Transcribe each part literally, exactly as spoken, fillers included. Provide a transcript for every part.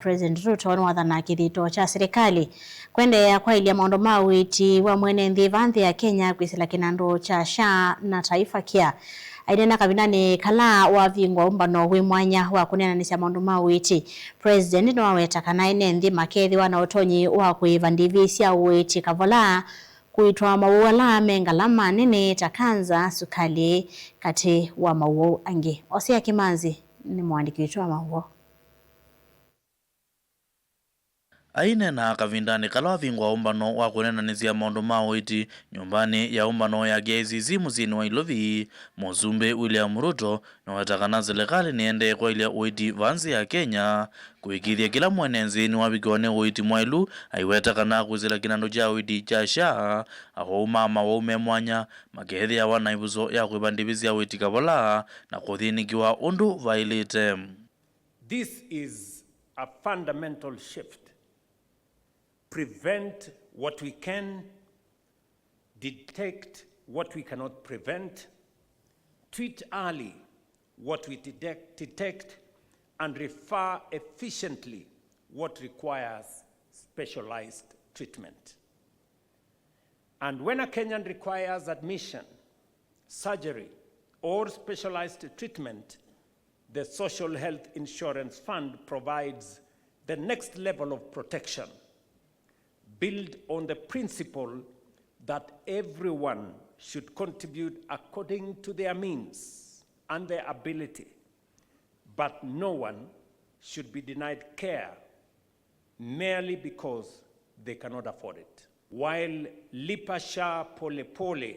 President Ruto nĩwathanaa kĩthito kya silikalĩ kwendeea kwaĩlya maũndũ ma ũiiti wa mwene nthĩ vaa nthĩ ya Kenya kwĩsĩla kĩnandũ kya SHA na Taifa Care. Aineena kavindanĩ kala wavingwa ũmbano wĩ mwanya wa kũneenanĩsya maũndũ ma ũiiti, President nĩwaweta kana ene nthĩ makeethĩwa na ũtonyi wa kũĩva ndivi sya ũiiti kavola, kũitwa mawau ala me ngalama nene ta kanza, sukalĩ, katĩ wa mawau angĩ. Osea Kimanzi nĩ mũandĩki witũ wa maũvoo. Aineena kavindanĩ kala wavingwa ũmbano wa kũneenanĩsya maũndũ ma ũiiti nyũmbanĩ ya ũmbano ya K I C C mũsyĩnĩ wa Ilovi, Mũsumbĩ William Ruto nĩweta kana silikalĩ nĩendee kwaĩlya ũiiti vaa nthĩ ya Kenya, kũĩkĩĩthya kĩla mwene nthĩ nĩwavikiwa nĩ ũiiti mwaĩlu, aiweta kana kwĩsĩla kĩnandũ kya ũiiti kya SHA, awau ma mawau me mwanya makeethĩawa na ĩvuso ya kũĩva ndivi sya ũiiti kavola na kũthĩnĩkĩwa ũndũ vaĩlĩte. This is a fundamental shift. Prevent what we can, detect what we cannot prevent, treat early what we detect, detect, and refer efficiently what requires specialized treatment. And when a Kenyan requires admission, surgery, or specialized treatment, the Social Health Insurance Fund provides the next level of protection, built on the principle that everyone should contribute according to their means and their ability, but no one should be denied care merely because they cannot afford it. While Lipa SHA Pole Pole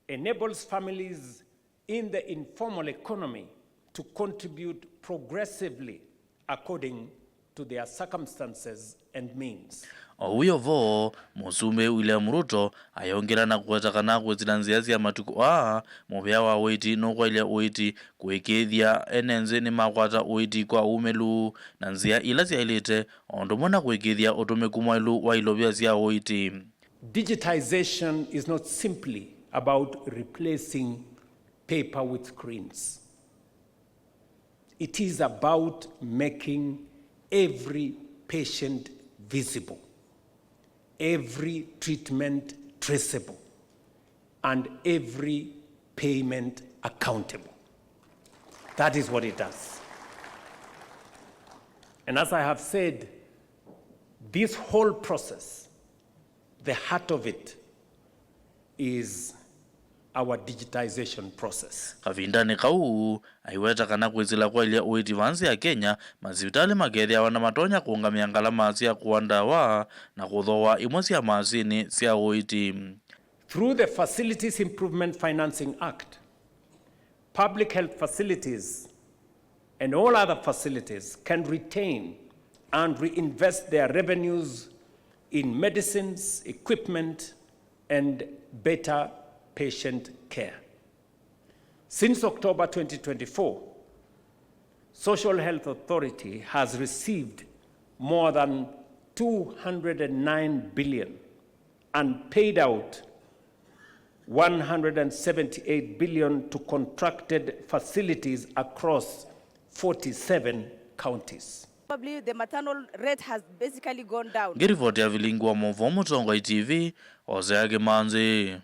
enables families in the informal economy to contribute progressively according to their circumstances and means. O wĩ o vo, Mũsumbĩ William Ruto ayongela na kũweta kana kwĩsĩla nzĩa sya matukũ aa, mũvĩa wa ũiiti nũkwaĩlya ũiiti kũĩkĩĩthya ene nthĩ nĩmakwata ũiiti kwa ũumĩlu na nzĩa ila syaĩlĩte, o ũndũ ũmwe na kũĩkĩĩthya ũtũmĩku mwaĩlu wa ilovia sya ũiiti. Digitization is not simply about replacing paper with screens. It is about making every patient visible, every treatment traceable, and every payment accountable. That is what it does. And as I have said, this whole process, the heart of it is our digitization process. Kavindanĩ kau, aiweta kana kwĩsĩla kwaĩlya ũiiti vaa nthĩ ya Kenya, masivitalĩ makeethĩawa na matonya kũũngamĩa ngalama sya kũa ndawa na kũthooa imwe sya masinĩ sya ũiiti. Through the Facilities Improvement Financing Act, public health facilities and all other facilities can retain and reinvest their revenues in medicines, equipment, and better patient care. Since October twenty twenty-four, Social Health Authority has received more than two hundred and nine billion and paid out one hundred and seventy-eight billion to contracted facilities across forty-seven counties. Probably the maternal rate has basically gone down. Ngĩrivoti ya vilingi wa maũvoo Mũtongoi T V, Osea Kĩmanzi.